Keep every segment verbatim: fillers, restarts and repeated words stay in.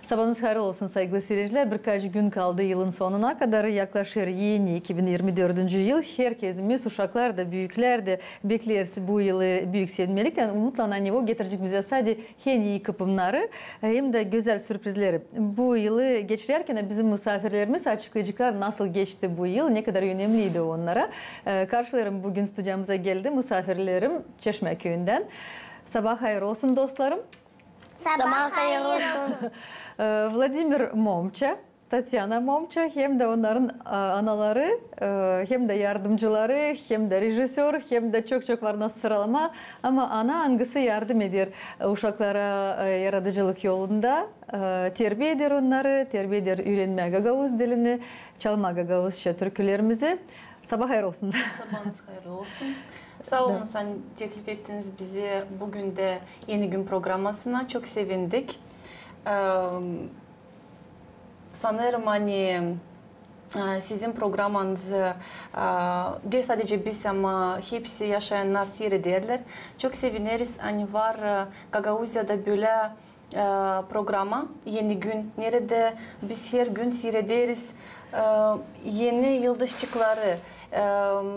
Sabaanız hayır olsun, saygılı siircilär. Birkaç gün kaldı yılın sonuna kadar. Yaklaşêr eni iki bin irmi dördüncü yıl. Herkezimiz, uşaklar da, büüklär dä bekleeriz bu yılı büük sevinmeliklän. Umutlan, ani o getirecek bizä sade en ii kıpımnarı hem dä gözäl sürprizleri. Bu yılı geçirärkän bizim musaafirlerimiz açıklayaceklar, nasıl geçti bu yıl, ne kadar önemliydi onnara. E, karşılêêrım, büün studiyamıza geldi musaafirlerim Çeşmäküüyündän. Sabaa hayır olsun, dostlarım. Sabaa hayır olsun. E, Vladimir Momça, Tatyana Momça, hem dä onnarın, e, anaları, e, hem dä yardımcıları, hem dä rejissör, hem dä çok-çok var nasıl sıralama. Ama ana, angısı yardım eder, e, uşaklara, e, yaradıcılık yolunda, e, terbiä eder onnarı, terbiä eder üürenmää gagauz dilini, çalmaa gagauzça türkülerimizi. Sabaa hayır olsun. Sabaanız hayır olsun. Saa olun, ani teklif ettiniz bizi büün dä Eni gün programasına. Çok sevindik. E, sanêrım, ani, e, sizin programanızı, e, diil sadecä biz, ama hepsi yaşayannar siirederlär. Çok sevineriz, ani var, e, Gagauziyada bölä, e, programa, Eni gün, neredä biz her gün siirederiz, e, eni yıldızçıkları, e,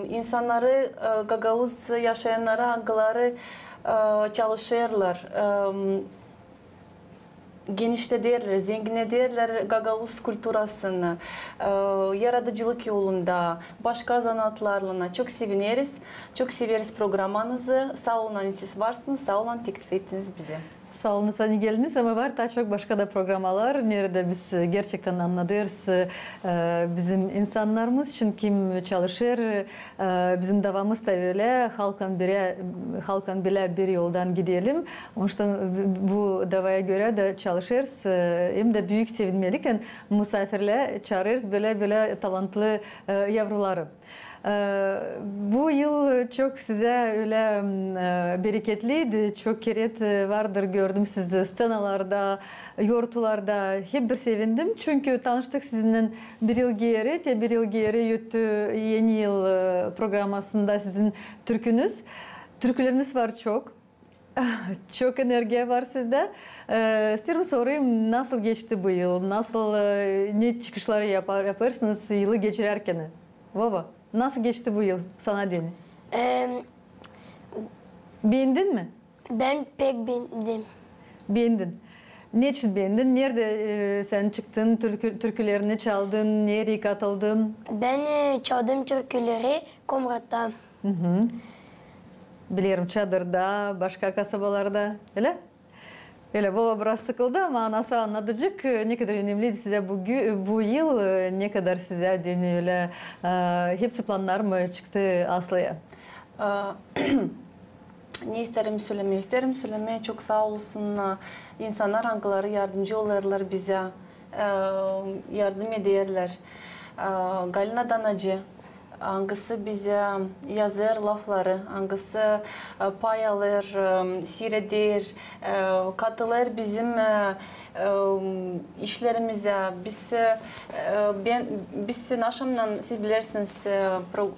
insannarı, e, gagauz yaşayannarı, angıları, e, çalışêrlar, e, genişlederlär, zenginnederlär gagauz kulturasını, e, yaradıcılık yolunda, başka zanaatlarlan. Çok sevineriz, çok severiz programanızı. Saa olun, ani siz varsınız, saa olun, ani teklif ettiniz bizi. Saa olun, ani geldiniz, ama var taa çok başka da programalar, neredä biz, e, gerçektän annadêrız, e, bizim insannarımız için, kim çalışêr, e, bizim davamız da ölä, halklan birä, halklan bilä bir yoldan gidelim. Onuştan bu davaya görä dä çalışêrız, e, hem dä büük sevinmeliklän musaafirlää çaarêrız bölä-bölä talantlı, e, yavruları. E, bu yıl çok sizä ölä, m, e, bereketliydi, çok keret, e, vardır, gördüm sizi sţenalarda, yortularda. Hep bir sevindim, çünkü tanıştık sizinnän bir yıl geeri, te bir yıl geeri öttü Eni yıl, e, programasında sizin türkünüz. Türküleriniz var çok. Çok energiya var sizdä. E, isteerim sorayım, nasıl geçti bu yıl? Nasıl, e, ne çıkışları yapar, yapêrsınız yılı geçirärkän? Vova, nasıl geçti bu yıl sana deyni? Em, Beendin mi? Bän pek beendim. Beendin. Neçin beendin? Neredä, e, sän çıktın, türkü-, türkülerini çaldın, nereyi katıldın? Bän, e, çaldım türküleri Komratta. Bilerim, Çadırda, başka kasabalarda, ölä? Ölä, Vova biraz sıkıldı, ama anası annadacek, e, ne kadar önemliydi sizä bu gü-, bu yıl, e, ne kadar sizä deyni ölä, e, hepsi plannar mı çıktı aslıya? E, ne isteerim sölemää? İsteerim sölemää, çok saa olsun, e, insannar, angıları yardımcı olêrlar bizä, e, yardım ederlär. E, Galina Danacı, angısı bizä yazêr lafları, angısı, e, pay alêr, e, siireder, e, katılêr bizim, e, e, işlerimizä. Biz, e, bän, biz naşamnan, siz bilersiniz, e, pro-,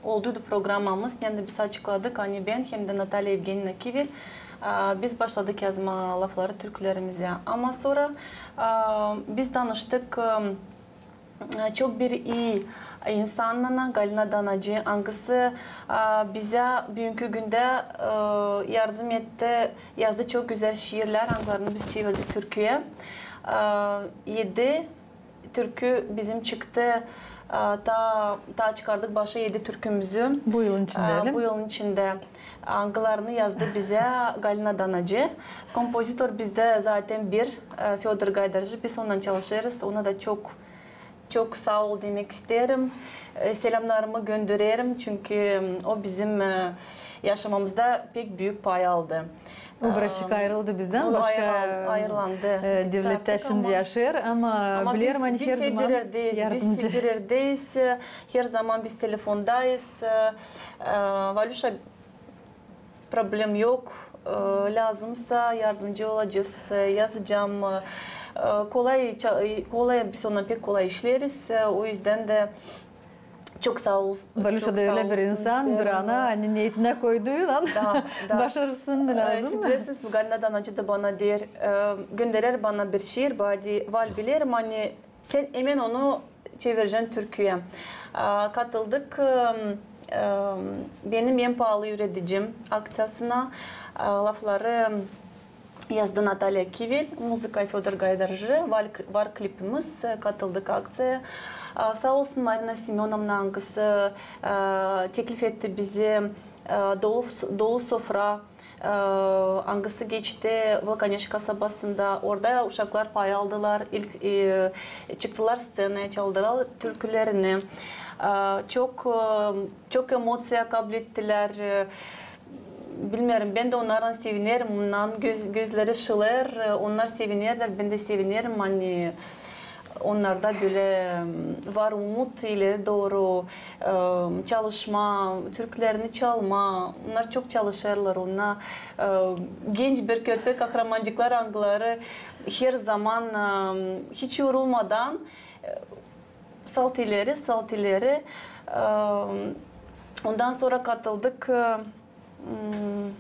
olduydu programamız, neredä biz açıkladık, ani bän hem dä Natalya Evgeniyevna Kivel, e, biz başladık yazmaa lafları türkülerimizä. Ama sora, e, biz tanıştık, e, çok bir ii insannannan, Galina Danacı, angısı, e, bizä büünkü gündä, e, yardım etti, yazdı çok gözäl şiirlär, angılarını biz çevirdik türküyä. E, edi türkü bizim çıktı, e, taa, taa çıkardık başa edi türkümüzü. Bu yılın içindä, e, ölä mi? Bu yılın içindä. Angılarını yazdı bizä Galina Danacı. Kompozitor bizdä zaten bir, e, Födor Gaydarcı, biz onunnan çalışêrız. Ona da çok, çok saa ol demäk isteerim. E, selämnarımı göndererim, çünkü, m, o bizim, e, yaşamamızda pek büük pay aldı. O birazcık, am, ayırıldı bizdän, o başka, ayırıl-, ayırlandı. E, devlettän şindi yaşêêr, ama bilerim, ani biz her zaman yardımcı. Biz hep bir erdäyiz, e, her zaman biz telefondayız. E, e, Valüşa, problem yok. E, lääzımsa yardımcı olacez, e, yazacam. E, kolay ça-, e, kolay, biz onunnan pek kolay işleeriz. E, o üzdän dä Çok saa olsun. Baluşça da ölä bir insandır, ana, ani neetinä koyduuna, başarmasın lääzım. Siz bilersiniz, Galina Danacı da bana deer, e, gönderer bana bir şiir, bana deer, Val, bilerim, ani sän hemen onu çevirecän türküyä. A, katıldık, e, e, Benim en paalı üüredicim akţiyasına. A, lafları yazdı Natalya Kivel, muzıka Födor Gaydarcı, var, var klipimiz, e, katıldık akţiyaya. A, saa olsun Marina Semönovna, angısı, e, teklif etti bizä, e, dolu, dolu sofra, e, angısı geçti Vlakanêş kasabasında. Orada uşaklar pay aldılar, ilk, e, çıktılar sţenaya, çaldılar türkülerini. E, çok, e, çok emoţiya kablettilär. E, bilmeerim, bän dä onnardan sevinerim, onnarın göz-, gözleri ışılêêr, e, onnar sevinerlär, bän dä sevinerim, ani onnarda bölä, m, var umut ileri dooru, e, çalışma, türkülerini çalma. Onnar çok çalışêrlar, onnar, e, genç bir körpä kahramancıklar, angıları her zaman, e, hiç yorulmadan, e, salt ileri, salt ileri. E, ondan sora katıldık, e, m,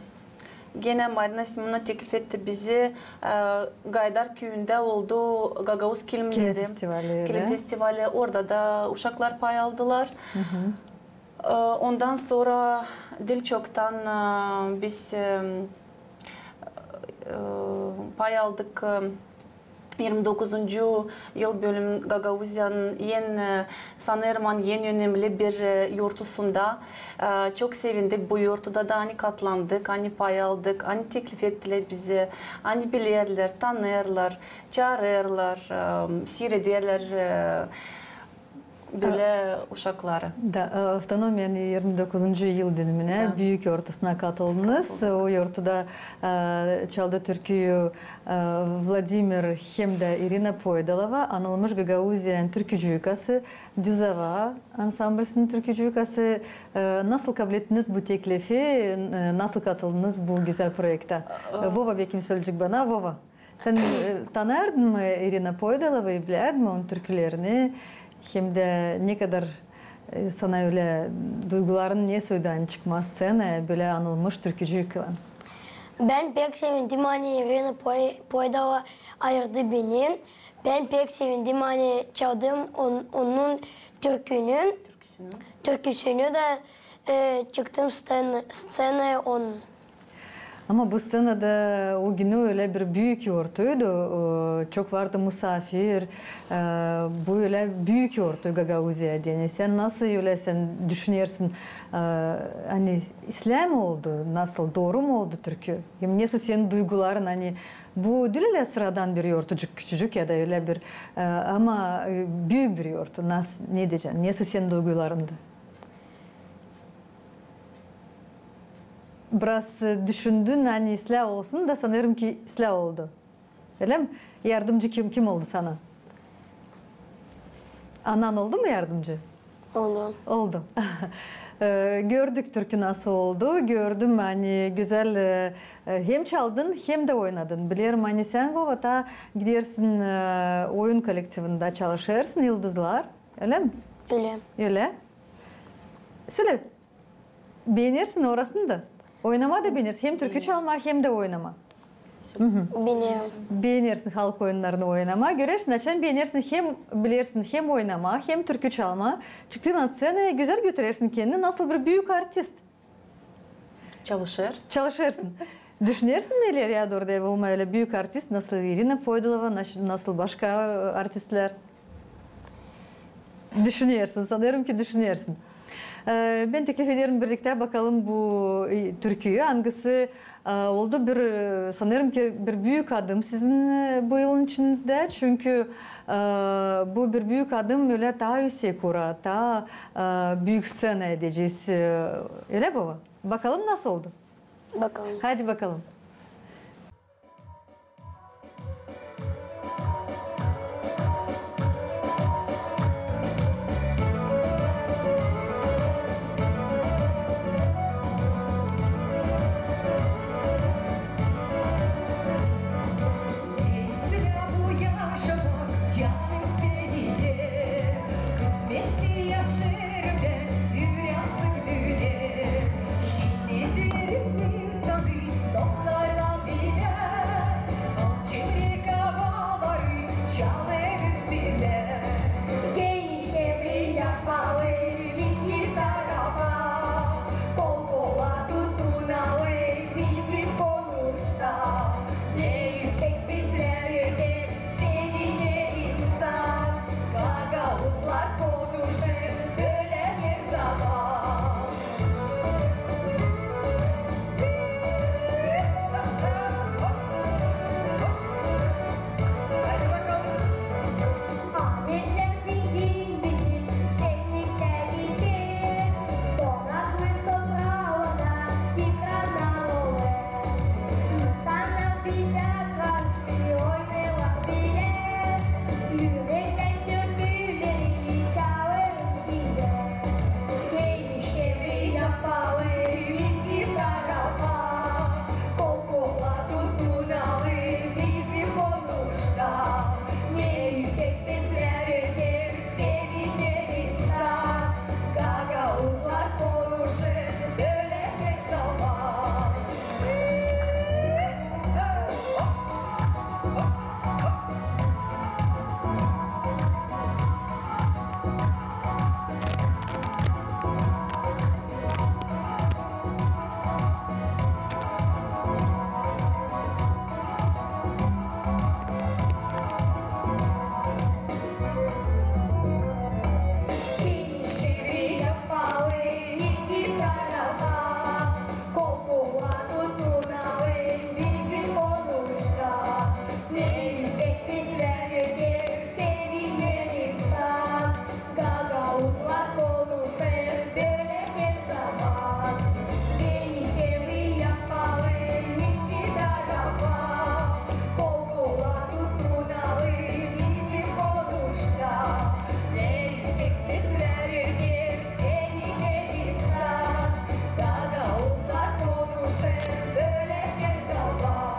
genä Marina Semönovna teklif etti bizi, e, Gaydar küüyündä oldu gagauz kilimleri. Kilim festivali, ölä? Kilim festivali. Orada da uşaklar pay aldılar. E, ondan sora diil çoktan, e, biz, e, e, pay aldık, e, irmi dokuzuncu yıl bölüm Gagauziyanın en, e, sanêrım, ani en önemli bir, e, yortusunda. E, çok sevindik bu yortuda da, ani katlandık, ani pay aldık, ani teklif ettilär bizi, ani bilerlär, tanırlar, çaarırlar, e, siirederlär, e, bölä uşakları. Da, e, avtonomiyanın irmi dokuzuncu yıl dönümünä büük yortusuna katıldınız. Katıldıq. O yortuda, e, çaldı türküyü, e, Vladimir hem dä İrina Poydalova, anılmış Gagauziyanın türkücüykası, Düz ava ansamblinin türkücüykası. E, nasıl kablettiniz bu teklifi, e, nasıl katıldınız bu gözäl proektä? E, Vova bekim söleyecek bana, Vova. Sän, e, tanıyardın mı İrina Poydalovayı, bilärdin mi onun türkülerini? Hem dä ne kadar, e, sana ölä duyguların ne soydu, ani çıkmaa sţenaya bölä anılmış türkücüyka? Bän pek sevindim, ani İrina Poy-, Poydalova ayırdı beni. Bän pek sevindim, ani çaldım on-, onun türkünü. Türküsünü. Türküsünü dä, e, çıktım sţen-, sţenaya onun. Ama bu sţenada o günü ölä bir büük yortuydu, e, çok vardı musaafir, e, bu ölä büük yortu Gagauziyada. Ani sän nasıl ölä sän düşünersin, e, ani islää mi oldu, nasıl, dooru mu oldu türkü? Hem nesoy senin duyguların, ani bu diil ölä sıradan bir yortucuk, küçücük ya da ölä bir, e, ama, e, büük bir yortu, nas-, ne deyecäm, nesoy senin duygularındı? Biraz, e, düşündün, ani islää olsun da, sanêrım ki islää oldu. Ölä mi? Yardımcı kim, kim oldu sana? Anan oldu mu yardımcı? Oldu. Oldu. E, gördük türkü nasıl oldu. Gördüm, ani gözäl, e, e, hem çaldın, hem dä oynadın. Bilerim, ani sän, Vova, taa gidersin, e, oyun kolektivindä çalışêrsın, Yıldızlar. Ölä mi? Ölä. Ölä. Sölä. Beenersin orasını da. Oynamaa da beenersin. Hem türkü çalmaa, hem dä oynamaa. Beenerim. Beenersin halk oyunnarını oynamaa. Görersin, açan beenersin, hem bilersin hem oynamaa, hem türkü çalmaa. Çıktın sţenaya, gözäl götürersin kendini, nasıl bir büük artist. Çalışêr. Çalışêrsın. Düşünersin mi ileri dooru da olmaa ölä büük artist, nasıl İrina Poydalova, nas-, nasıl başka, e, artistlär? Düşünersin, sanêrım ki düşünersin. E, bän teklif ederim birliktä bakalım bu, e, türküyü, angısı, e, oldu bir, e, sanêrım ki bir büük adım sizin, e, bu yılın içinizdä. Çünkü, e, bu bir büük adım ölä taa üüsek uura, taa, e, büük sţenaya edecez. E, ölä mi, Vova? Bakalım nasıl oldu? Bakalım. Hadi bakalım. Alêr sizä geniş evri yapalım iki tarafa, kol-kola tutunalım bizim konuşta. Ne üüsek seslär öder sevinen insan, gagauzlar konuşêr bölä her zaman. Adetlär zengin bizim, şenniklär içer, donaklı sofralarda ikrarlar olêr. İnsannar bizä karşı oynêêrlar bilä, ürekten türküleri çalêr. Geniş evri yapalım iki tarafa, kol-kola tutunalım bizim konuşta. Ne üüsek seslär öder sevinen insan, gagauzlar konuşêr bölä her zaman. Geniş evri yapalım iki tarafa, kol-kola tutunalım bizim konuşta. Ne üüsek seslär öder sevinen insan, gagauzlar konuşêr bölä her zaman. Geniş evri yapalım iki tarafa, kol-kola tutunalım bizim konuşta. Ne üüsek seslär öder sevinen insan, gagauzlar konuşêr bölä her zaman.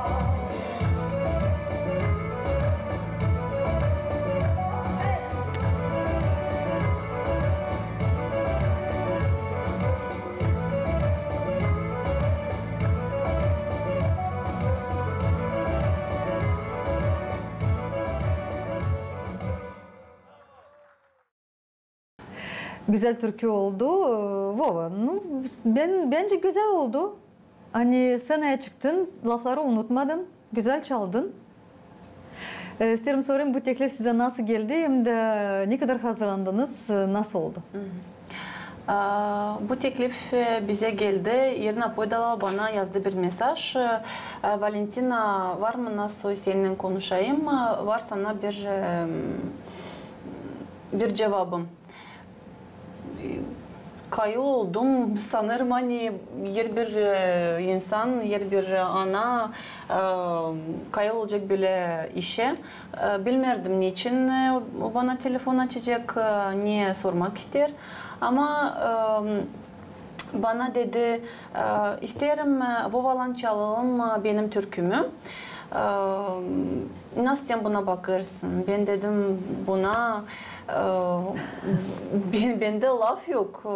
Gözäl türkü oldu, e, Vova. Nu, bän, bäncä gözäl oldu. Ani sţenaya çıktın, lafları unutmadın, gözäl çaldın. E, isteerim sorayım, bu teklif sizä nasıl geldi, hem dä ne kadar hazırlandınız, e, nasıl oldu? A, bu teklif, e, bizä geldi. İrina Poydalova bana yazdı bir mesaj. E, Valentina, var mı nasıl seninnän konuşayım? E, var sana bir, e, bir cevabım. Kayıl oldum. Sanêrım, ani herbir, e, insan, herbir ana, e, kayıl olacek bölä işä. E, bilmärdim, neçin, e, o bana telefon açacek, e, ne sormak isteer. Ama, e, bana dedi, e, isteerim, e, Vovalan çalalım, e, benim türkümü. E, nasıl sän buna bakêrsın? Bän dedim, buna, e, bän-, bendä laf yok. E,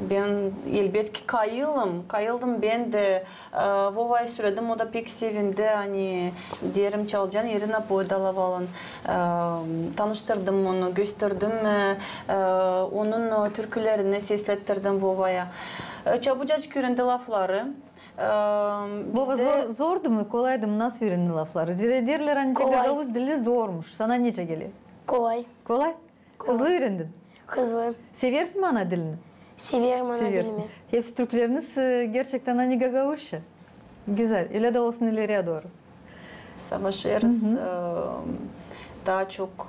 bän, elbetki, kayılım. Kayıldım bän dä, e, Vovaya söledim, o da pek sevindi, ani deerim, çalacan İrina Poydalovalan. E, tanıştırdım onu, gösterdim, e, e, onun, e, türkülerini seslettirdim Vovaya. E, çabucacık üürendi lafları. E, Vova, bizdä zor, zordu mu, kolaydı mı, nasıl üürendi lafları? Zerä deerlär, ani gagauz dili zormuş. Sana nicä geler? Kolay. Kolay? Hızlı üürendin? Hızlı. Seversin mi ana dilini? Severim ana dilimi. Seversin. Hepsi türküleriniz, e, gerçektän ani gagauzça. Gözäl. Ölä dä olsun ileriyä dooru. Savaşêrız, e, taa çok,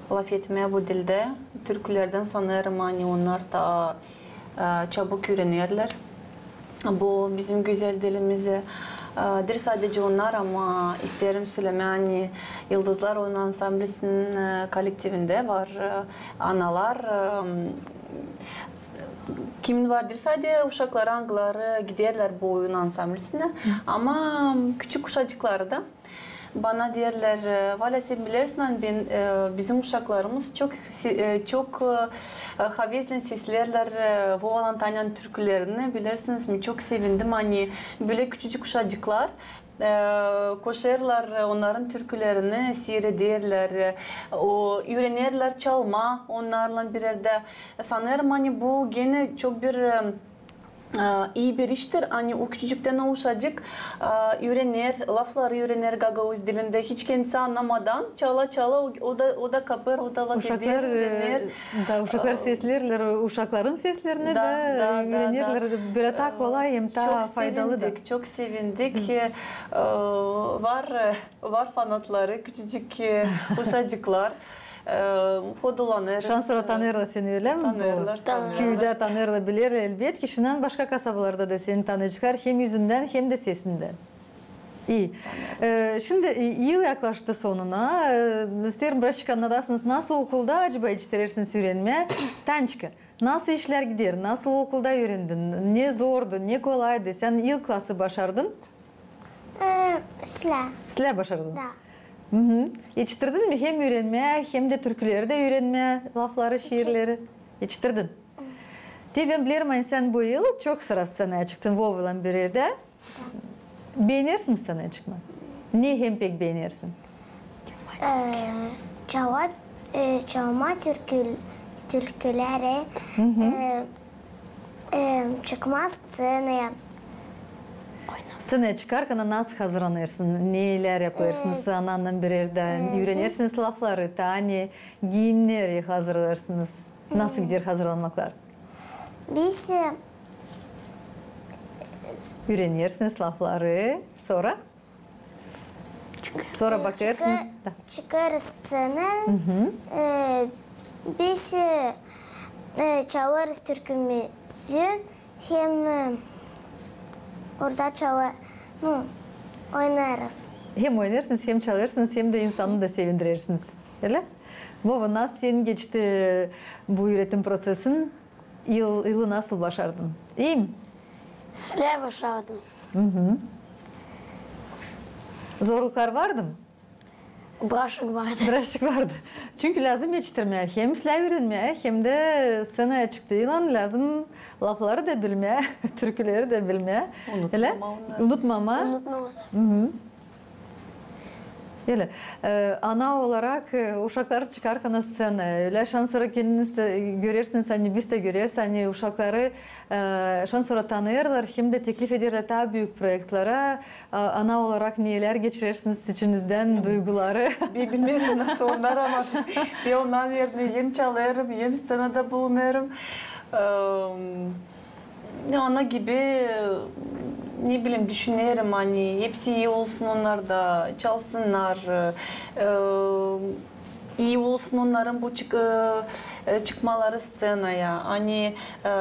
e, lafetmää bu dildä. Türkülerdän sanêrım, ani onnar taa e, çabuk üürenerlär bu bizim gözäl dilimizi. E, diil sadecä onnar, ama isteerim sölemää, ani Yıldızlar oyun ansamblisinin, e, kollektivindä var, e, analar, e, kimin var diil sadecä uşakları, angıları giderlär bu oyun ansamblisinä, ama küçük uşacıkları da. Bana deerlär, e, Valya, sän bilersin, ani ben, e, bizim uşaklarımız çok se-, e, çok, e, havezlän seslerlär, e, Vovalan Tanyanın türkülerini. Bilersiniz mi, çok sevindim, ani bölä küçücük uşacıklar, e, koşêrlar, e, onnarın türkülerini siirederlär, e, o, üürenerlär çalmaa onnarlan bir erdä. Sanêrım, ani bu genä çok bir, e, e, ii bir iştir, ani o küçücüktän o uşacık, e, üürener, lafları üürener gagauz dilindä, hiç kendisi annamadan, çala-çala o, o da, o da kapêr, o da lafeder, üürener. Da, uşaklar seslerlär uşakların seslerini da, üürenerlär. Bölä taa kolay hem taa faydalı da. Çok sevindik, çok sevindik. E, var, e, var fanatları, küçücük, e, uşacıklar. E, hodulanêrız. Şansora tanêrlar seni, ölä mi? Tanêrlar, tanêrlar. Küüdä tanêrlar, bilerlär, elbetki. Şindän başka kasabalarda da seni tanıyaceklar hem üzündän, hem dä sesindän. İi. E, şindi, e, yıl yaklaştı sonuna. E, isteerim birazçık annadasınız, nasıl okulda acaba etiştirersiniz üürenmää? Tançka, nasıl işlär gider? Nasıl okulda üürendin? Ne zordu, ne kolaydı? Sän ilk klası başardın? E, islää. İslää başardın? Da. Etiştirdin mi hem üürenmää, hem dä türküleri dä üürenmää, lafları, şiirleri? Etiştirdin. Te bän bilerim, ani sän bu yıl çok sıra sţenaya çıktın Vovalan bir erdä. Beenersin mi sţenaya çıkmaa? Ne hem pek beenersin? E, çalmaa, e, çalmaa türkü-, türküleri, e, e, çıkmaa sţenaya. Sţenaya çıkarkana nasıl hazırlanêrsın? Nelär yapêrsınız? E, anannan bir erdä üürenersiniz lafları, taa ne giiyimneri hazırlêêrsınız? Nasıl gider hazırlanmaklar? Biz, e, üürenersiniz lafları, sora? Sora bakêrsınız. Çıkêrız sţenaya. E, biz, e, e, çalêrız türkümüzü hem, e, orada çalêr, nu, oynêêrız. Hem oynêêrsınız, hem çalêrsınız, hem dä insanı da sevindirersiniz. Ölä? Vova, nasıl senin geçti bu üüretim proţesin? Yıl, yılı nasıl başardın? İi mi? İslää başardım. Zorluklar vardı mı? Birazçık vardı. Birazçık vardı. Çünkü lääzım etiştirmää, hem islää üürenmää, hem dä sţenaya çıktıylan lääzım lafları da bilmää, türküleri dä bilmää. Unutmamaa. Unutmamaa. Ölä. E, ana olarak, e, uşakları çıkarkana sţenaya, ölä şansora kendiniz dä görersiniz, ani biz dä göreriz, ani uşakları, e, şansora tanıyêrlar, hem dä teklif ederlär taa büük proektlerä. A, ana olarak nelär geçirersiniz içinizdän, duyguları? Bän bilmeerim nasıl onnar, ama bän onnar erinä hem çalêrım, hem sţenada bulunêrım. E, Ya, ana gibi, ne bileyim, düşünerim, ani hepsi ii olsun onnar da, çalsınnar, e, ii olsun onnarın bu çık-, e, e, çıkmaları sţenaya. Ani, e,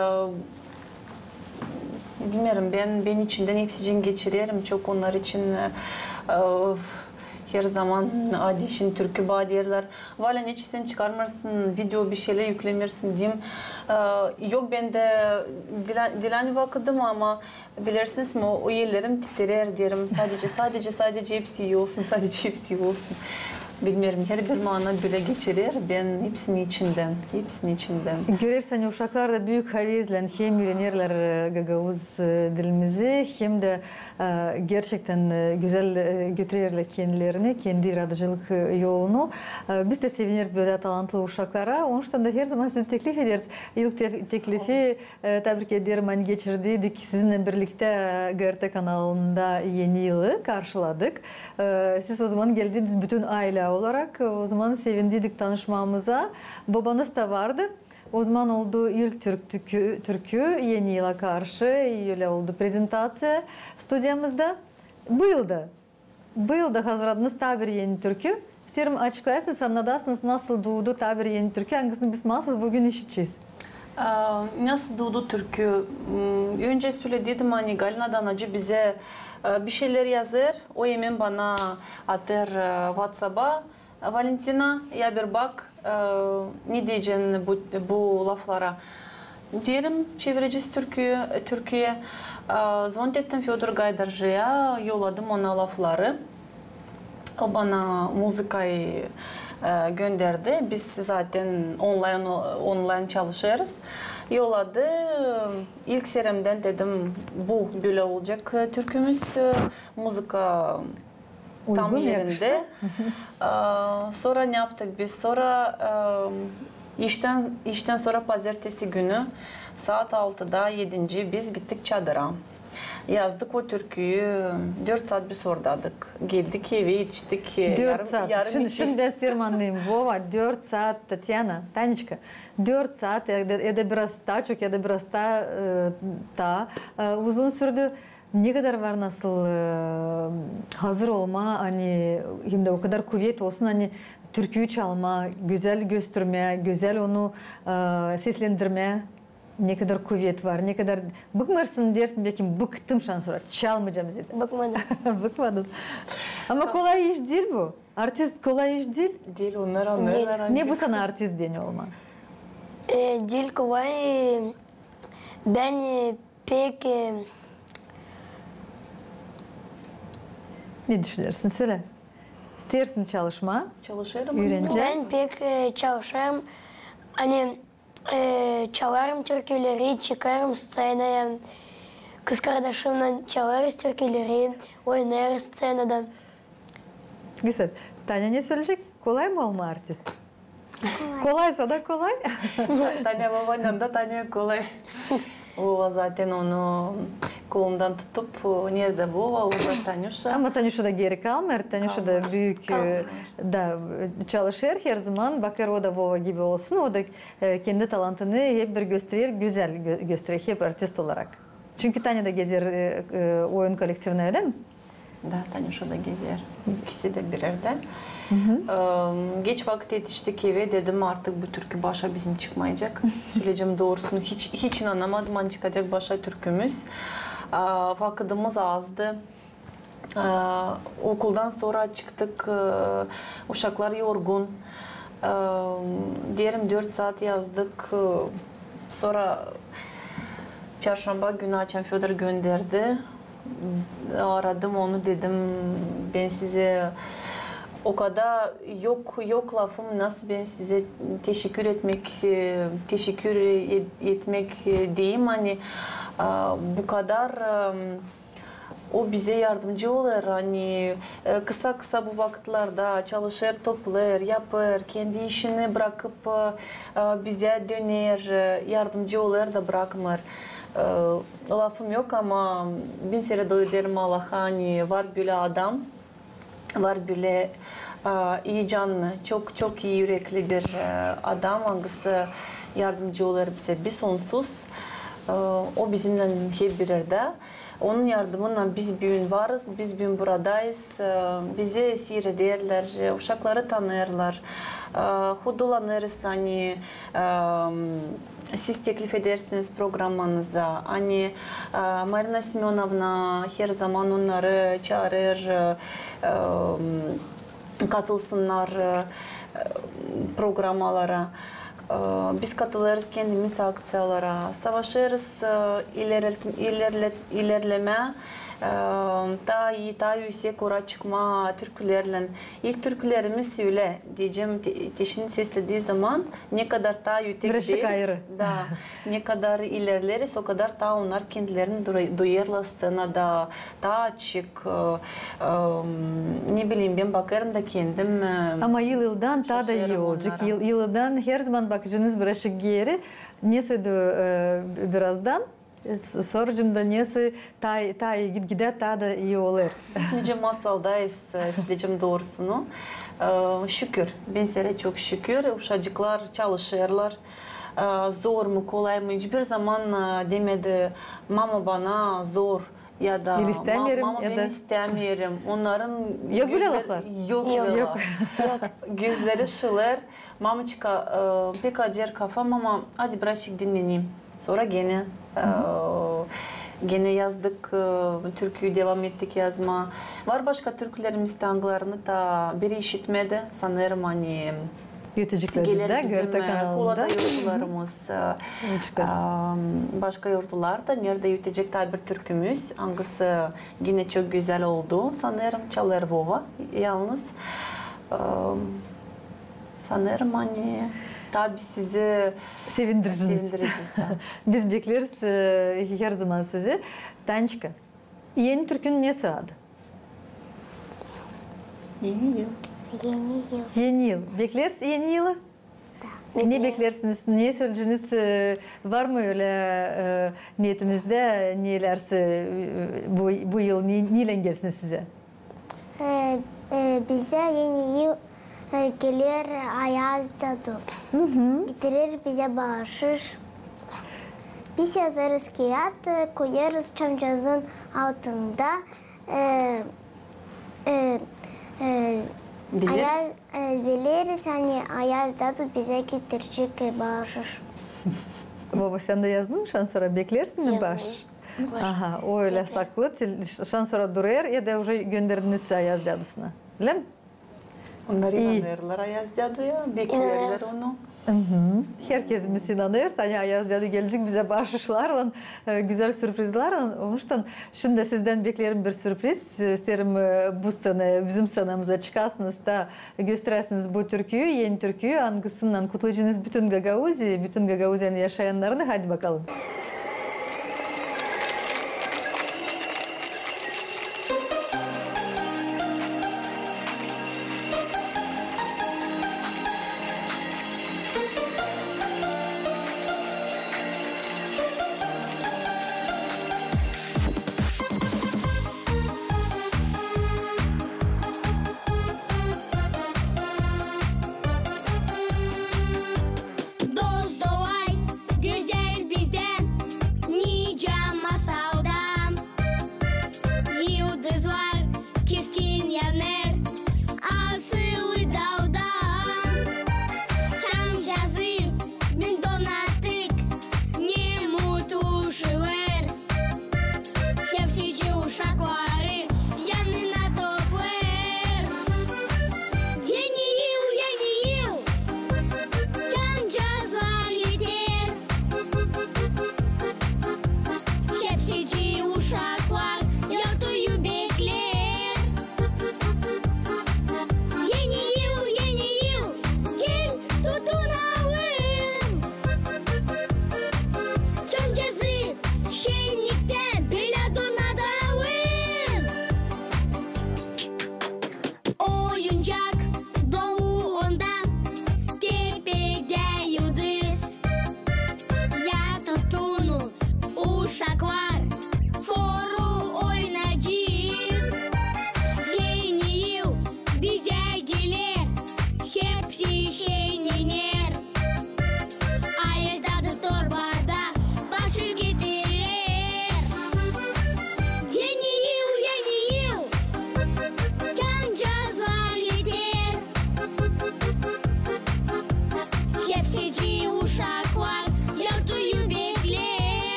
bilmeerim, bän, bän içimdän hepsicin geçirerim, çok onnar için, e, e, her zaman, adi, şindi türkü baa deerlär. Valya, neçin sän çıkarmêêrsın video, bişeylär yüklemeersin, deerim. E, yok bendä dilä-, dilän vakıdım, ama bilersiniz mi, o, o ellerim titreer, deerim. Sadece, sadece, sadece hepsi ii olsun, sadece hepsi ii olsun. Bilmeerim, herbir maana bölä geçirer, bän hepsini içimdän, hepsini içimdän. Görersiniz, uşaklar da büük havezlän hem üürenerlär, e, gagauz, e, dilimizi, hem dä e, gerçektän, e, gözäl, e, götürerlär kendilerini, kendi yaradıcılık, e, yolunu. E, biz dä sevineriz bölä talantlı uşaklara. Onuştan da her zaman sizi teklif ederiz. İlk te-, teklifi, e, tabrik ederim, ani geçirdiydik sizinnän birliktä, e, GRT kanalında Eni yılı karşıladık. E, siz ozaman geldiniz bütün aylä olarak. E, ozaman sevindiydik tanışmamıza. Bobanız da vardı. Ozaman oldu ilk türk-, türkü, türkü Eni yıla karşı, ölä oldu prezentaţiya studiyamızda. Bu yılda, bu yılda hazırladınız taa bir eni türkü. İsteerim, açıklayasınız, annadasınız, nasıl duudu taa bir eni türkü, angısını biz maasız büün işidecez. A, nasıl duudu türkü? M, öncä sölediydim, ani Galina Danacı bizä, e, bişeylär yazêr, o hemen bana atêr, e, WhatsApp-a. Valentina, ya bir bak, e, ne deyecän bu, bu laflara. Deerim, çevirecez türküyä, türküyä. E, zvonettim Födor Gaydarcıya, yolladım ona lafları. O bana muzıkayı, e, gönderdi. Biz zaten onlayn, onlayn çalışêrız. Yolladı. İlk seremdän dedim, bu bölä olacek, e, türkümüz, e, muzıka tam erindä. Uygun, yakıştı. E, sora ne yaptık biz? Sora, e, iştän, iştän sora pazertesi günü saat altıda, edinci biz gittik çadıra. Yazdık o türküyü, dört saat biz oradadık. Geldik evä, içtik, e, yarım, yarım içtik. Dört saat. Şindi, şindi bän isteerim annayım. Vova, dört saat, Tatyana, Taniçka, dört saat, ya da, ya da biraz taa çok, ya da biraz taa, e, taa, e, uzun sürdü. Ne kadar var nasıl, e, hazır olmaa, ani hem dä o kadar kuvet olsun, ani türküyü çalmaa, gözäl göstermää, gözäl onu, e, seslendirmää. Ne kadar kuvet var, ne kadar... Bıkmêêrsın, dersin, bekim, bıktım, şansora çalmayacam zerä. Bıkmadım. Bıkmadın. Ama kolay iş diil bu. Artist kolay iş diil. Diil, onnar annêêrlar ancak. Ne bu sana artist deyni olmaa? E, diil kolay, e, bän, e, pek, e... Ne düşünersin, sölä. İsteersin çalışmaa? Çalışêrım. Üürenecez. Bän pek, e, çalışêrım. Ani e, çalêrım türküleri, çıkêrım sţenaya. Kızkardaşımnan çalêrız türküleri, oynêêrız sţenada. Gözäl. Tanya ne söleyecek? Kolay mı olmaa artist? Kolay. Kolaysa da kolay. Tanya Vovanan da, Tanya kolay. Vova zaten onu kolundan tutup, neredä Vova, orada Tanyuşa. Ama Tanyuşa da geeri kalmêêr. Tanyuşa da büük, e, da, e, çalışêr herzaman, bakêr o da Vova gibi olsun, o da e, kendi talantını hep bir gösterer, gözäl gö-, gösterer hep artist olarak. Çünkü Tanya da gezer, e, e, oyun kolektivinä, ölä mi? Da, Tanyuşa da gezer. İkisi dä bir erdä. E, geç vakıt etiştik evä, dedim, artık bu türkü başa bizim çıkmayacek. Söleyecäm doorusunu, hiç, hiç inanamadım, ani çıkacek başa türkümüz. E, vakıdımız azdı. E, okuldan sora çıktık, e, uşaklar yorgun. E, deerim, dört saat yazdık. E, sora çarşamba günü, açan Födor gönderdi, aradım onu, dedim, bän sizä o kadar yok, yok lafım, nasıl bän sizä teşekkür etmäk, e, teşekkür et-, etmäk, e, deyim, ani, e, bu kadar, e, O bizä yardımcı olêr, ani, e, kısa-kısa bu vakıtlarda çalışêr, toplêêr, yapêr, kendi işini brakıp, e, e, bizä döner, e, yardımcı olêr da brakmêêr. E, lafım yok, ama bin serä doyderim Allaha, ani var bölä adam, var bölä, e, ii canlı, çok, çok ii ürekli bir, e, adam, angısı yardımcı olêr bizä. Biz onsuz, e, o bizimnän hep bir erdä. Onun yardımınnan biz büün varız, biz büün buradayız. E, bizä siirederlär, e, uşakları tanırlar. E, hudulanırız, ani, e, siz teklif edersiniz programmanıza. Ani, e, Marina Semönovna herzaman onnarı çaarêr, e, e, katılsınnar, e, programmalara. E, biz katılêrız kendimiz akţiyalara, savaşêrız, e, ilerlet-, ilerlet-, ilerlemää, e, taa ii, taa üüsek ora çıkmaa türkülerlän. İlk türkülerimiz ölä, deyecäm, te-, Teşin sesledii zaman ne kadar taa öte gideriz, da, ne kadar ilerleriz, o kadar taa onnar kendilerini dura-, duyêrlar sţenada, taa açık, e, e, ne bileyim, bän bakêrım da kendim, e, şaşêrım onnara. Ama yıl-yıldan taa da ii olacek. Yıl-, yıl-yıldan herzaman bakacınız biraşık geeri. Nesoydu, e, birazdan? E, s-, soracam da, nesoy taa, taa ii git-, gidä, taa da ii olêr. Biz nicä masaldayız, e, söleyecäm doorusunu. E, şükür, bän serä çok şükür. Uşacıklar çalışêrlar. E, zor mu, kolay mı? Hiçbir zaman, e, demedi, mama, bana zor. Ya da, ma-, mama, bän istämeerim. Onnarın yok bölä laflar. Yok bölä laf. Gözleri ışılêr. Mamoçka, e, pek acêr kafam, ama hadi biraşık dinneneyim. Sora genä, e, genä yazdık, e, türküyü devam ettik yazmaa. Var başka türkülerimiz, angılarını taa biri işitmedi. Sanêrım, ani Ötecekler geler bizdä, bizim, Görte e, kanalında. Kulada yortularımız, e, e, başka yortularda, neredä ötecek taa bir türkümüz, angısı genä çok gözäl oldu, sanêrım, çalêr Vova yalnız. E, sanêrım, ani tabii sizi sevindirecez. Sevindirecez, da. Biz bekleriz, e, herzaman sizi. Tançka, eni türkünün nesi adı? Eni yıl. Eni yıl. Eni yıl. Beklersiniz eni yılı? Da. Ne beklersiniz? Ne söleyeceniz? E, var mı ölä, e, neetinizdä, neylär, e, bu, bu yıl ne, neylän gelsin sizä? E, e, bizä eni yıl, e, geler Ayaz Dadu. Hı hı. Getirer bizä baaşış. Biz yazêrız kiyat, e, koyêrız çamçazın altında. E, e, e, bileriz. Ayaz, e, bileriz, ani Ayaz Dadu bizä getirecek, e, baaşış. Vova, sän dä yazdın mı şansora? Beklersin mi baaşış? Yazdım. Var. Aha, o ölä saklı, şansora durêr, ya da uje gönderdiniz Ayaz Dadusuna. Ölä mi? Onnar inanêrlar Ayaz Daduya, bekleerlär onu. Hı hı. Herkezimiz inanêr, ani Ayaz Dadu gelecek bizä baaşışlarlan, e, gözäl sürprizlärlän. Onuştan şindi sizdän bekleerim bir sürpriz. E, isteerim, e, bu scenaya, bizim scenamıza çıkasınız da gösteräsiniz bu türküyü, eni türküyü, angısınnan kutlayacınız bütün Gagauziyayı, bütün Gagauziyanın yaşayannarını. Hadi bakalım. Dost, davay, gözäl bizdän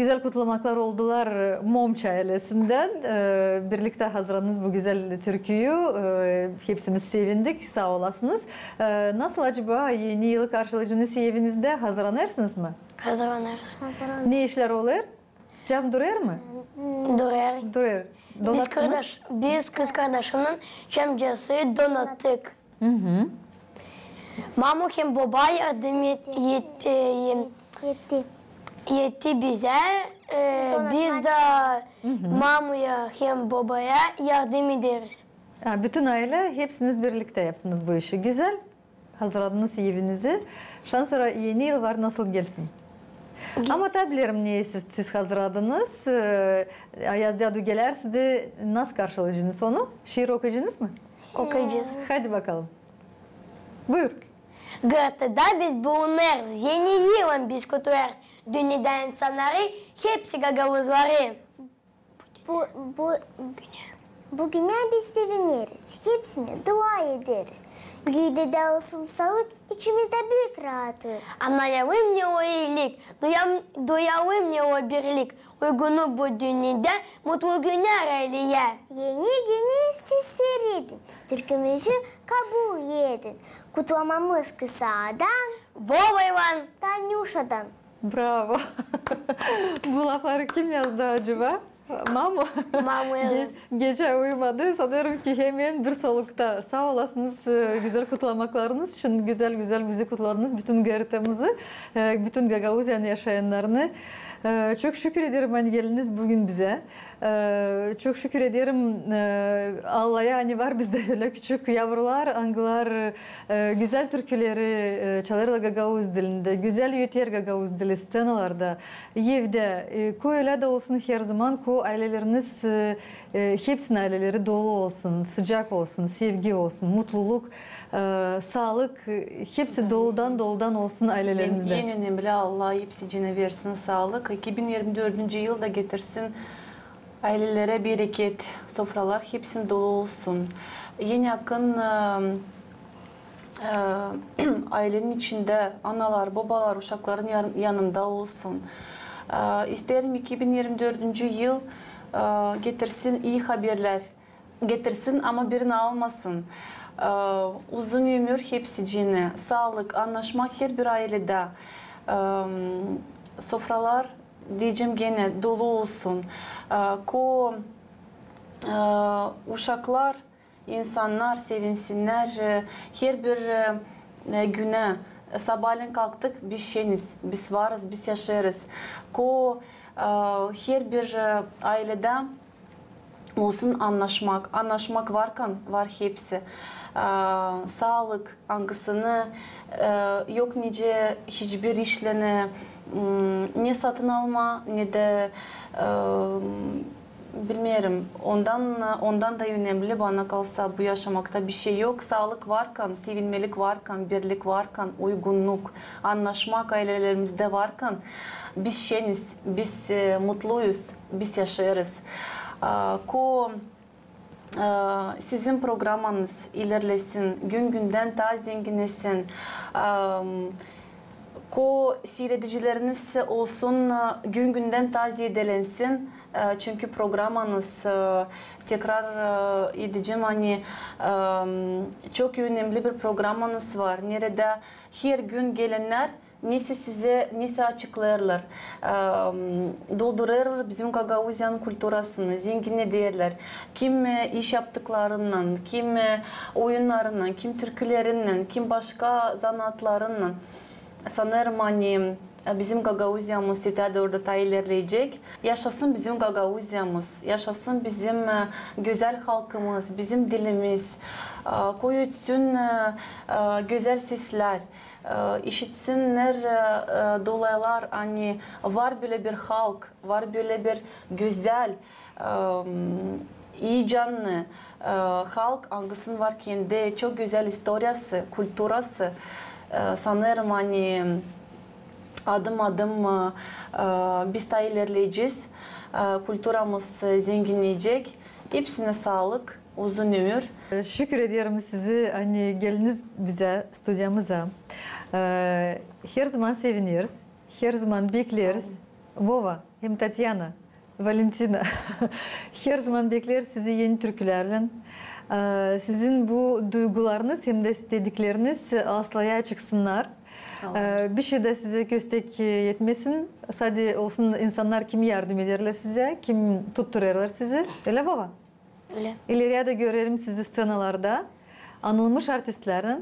Gözäl kutlamaklar oldular, e, Momça aylesindän. E, birliktä hazırladınız bu gözäl türküyü. E, hepsimiz sevindik, saa olasınız. E, nasıl acaba Eni yılı karşılayacınız evinizdä? Hazırlanêrsınız mı? Hazırlanêrız. Ne işlär olêr? Cam durêr mı? Durêr. Durêr. Biz kardaş, biz kız kardaşımnan cam cası donattık. Mamu hem boba yardım et, et, e, Etti. etti bizä. E, biz dä mamuya hem bobaya yardım ederiz. Ha, bütün aylä, hepsiniz birliktä yaptınız bu işi. Gözäl. Hazırladınız evinizi. Şansora Eni yıl var, nasıl gelsin. Ama taa bilerim, ne siz, siz hazırladınız. E, Ayaz dädu gelärsä dä nasıl karşılayacınız onu? Şiir okuyacınız mı? Okuyacez. Hadi bakalım. Buyur. Gırtıda biz bulunêrız, Eni yılın biz kutlêêrız. Dünnedä insannarı, hepsi gagauzları. Bu, bu, bu günä biz sevineriz, hepsinä dua ederiz. Güüdä dä olsun saalık, içimizdä büük raatlık. Annayalım, ne o iilik, duyam-, duyalım, ne o birlik. Uygunnuk bu dünnedä, mutlu günär ayleyä. Eni günü siz seredin, türkümüzü kabul edin. Kutlamamız kısadan. Vovaylan. Tanuşadan. Bravo. Bu lafları kim yazdı acaba? Mamu. Mamu yazdı. Ge-, gecä uyumadı. Sanêrım ki, hemen bir solukta. Saa olasınız, e, gözäl kutlamaklarınız için, gözäl-gözäl bizi kutladınız, bütün Gırtımızı, e, bütün Gagauziyanın yaşayannarını. E, çok şükür ederim, ani geldiniz büün bizä. E, çok şükür ederim, e, Allaya, ani var bizdä ölä küçük yavrular, angılar, e, gözäl türküleri, e, çalêrlar gagauz dilindä, gözäl üreter gagauz dili sţenalarda, evdä, e, ko ölä dä olsun, herzaman ko ayleleriniz, e, e, hepsinin ayleleri dolu olsun, sıcak olsun, sevgi olsun, mutluluk, e, saalık, e, hepsi doludan-doludan olsun aylelerinizdä. En önemli, Allah hepsicinä versin saalık. İki bin irmi dördüncü yıl da getirsin aylelerä bereket, sofralar hepsinin dolu olsun. En yakın, e, e, aylenin içindä analar, bobalar uşakların yan-, yanında olsun. E, isteerim iki bin irmi dördüncü yıl, e, getirsin ii haberlär. Getirsin, ama birini almasın. E, uzun ömür hepsicinä, saalık, annaşmak herbir ayledä. E, sofralar, deyecäm genä, dolu olsun. E, ko, e, uşaklar, insannar sevinsinnär, e, herbir, e, günä, e, sabaalän kalktık, biz şeniz, biz varız, biz yaşêêrız. Ko, e, herbir, e, ayledä olsun annaşmak. Annaşmak varkan, var hepsi. E, saalık, angısını, e, yok nicä hiçbir işlänä, m, ne satın alma, ne dä, e, bilmeerim, ondan, ondan da önemli bana kalsa bu yaşamakta bir şey yok. Saalık varkan, sevinmelik varkan, birlik varkan, uygunnuk, annaşmak aylelerimizde varkan, biz şeniz, biz, e, mutluyuz, biz yaşêêrız. A, ko, e, sizin programanız ilerlesin, gün-gündän taa zenginnesin. Am, ko siiredicileriniz olsun, e, gün-gündän taa ziyadelensin. E, çünkü programanız, e, tekrar, e, edecäm, ani, em, çok önemli bir programanız var, neredä her gün gelennär neysä sizä, neysä açıklêêrlar, em, doldurêrlar bizim Gagauziyanın kulturasını, zenginnederlär. Kim, e, iş yaptıklarınnan, kim, e, oyunnarınnan, kim türkülerinnän, kim başka zanaatlarınnan. Sanêrım, ani, e, bizim Gagauziyamız ötää dooru da taa ilerleyecek. Yaşasın bizim Gagauziyamız, yaşasın bizim, e, gözäl halkımız, bizim dilimiz. E, ko ötsün, e, e, gözäl seslär, e, işitsinnär, e, e, dolaylar, ani var bölä bir halk, var bölä bir gözäl, em, ii canlı, e, halk, angısının var kendi çok gözäl istoriyası, kulturası. E, sanêrım, ani adım-adım, e, e, biz taa ilerleyecez, e, kulturamız, e, zenginneyecek. Hepsinä saalık, uzun ömür. Şükür ederim sizi, ani geldiniz bizä, studiyamıza. E, her zaman sevineriz, her zaman bekleeriz. Vova, Hem Tatyana, Valentina, herzaman bekleeriz sizi eni türkülärlän. Ee, sizin bu duygularınız hem dä istedikleriniz aslaya çıksınnar. Ee, bir şey dä sizä köstek etmesin. Sade olsun insannar, kim yardım ederlär sizä, kim tutturêrlar sizi. Ölä mi, baba? Ölä. İleriyä dä görerim sizi sţenalarda, anılmış artistlärlän.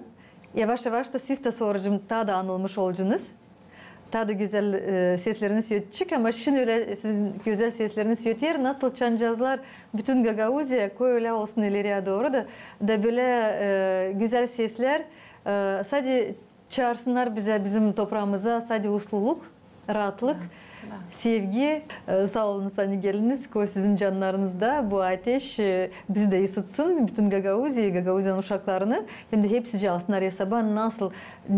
Yavaş-yavaş da siz dä, sora taa da anılmış olacanız. Taa da gözäl, e, sesleriniz ötecek, ama şindi ölä sizin gözäl sesleriniz öter, nasıl çancazlar bütün Gagauziya, koy ölä olsun ileriye dooru da, da bölä, e, gözäl seslär, e, sade çıkarsınnar bizä, bizim topraamıza sade usluluk, raatlık, sevgi. E, saa olunuz, ani geldiniz, koy sizin cannarınızda bu ateş, e, bizi dä ısıtsın, bütün Gagauziyayı, Gagauziyanın uşaklarını, hem dä hepsicii alsınnar esaba, nasıl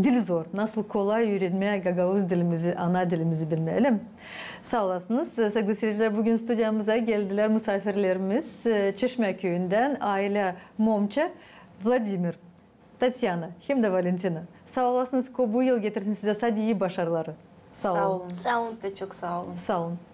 diil zor, nasıl kolay üürenmää gagauz dilimizi, ana dilimizi bilmää, ölä mi? Saa olasınız. E, saygılı seyircilär, büün studiyamıza geldilär musaafirlerimiz, e, Çeşmä küüyündän aylä Momça, Vladimir, Tatyana hem dä Valentina. Saa olasınız, ko bu yıl getirsin sizä sade ii başarıları. Saa olun. Saa olun. Siz dä çok saa olun. Saa olun.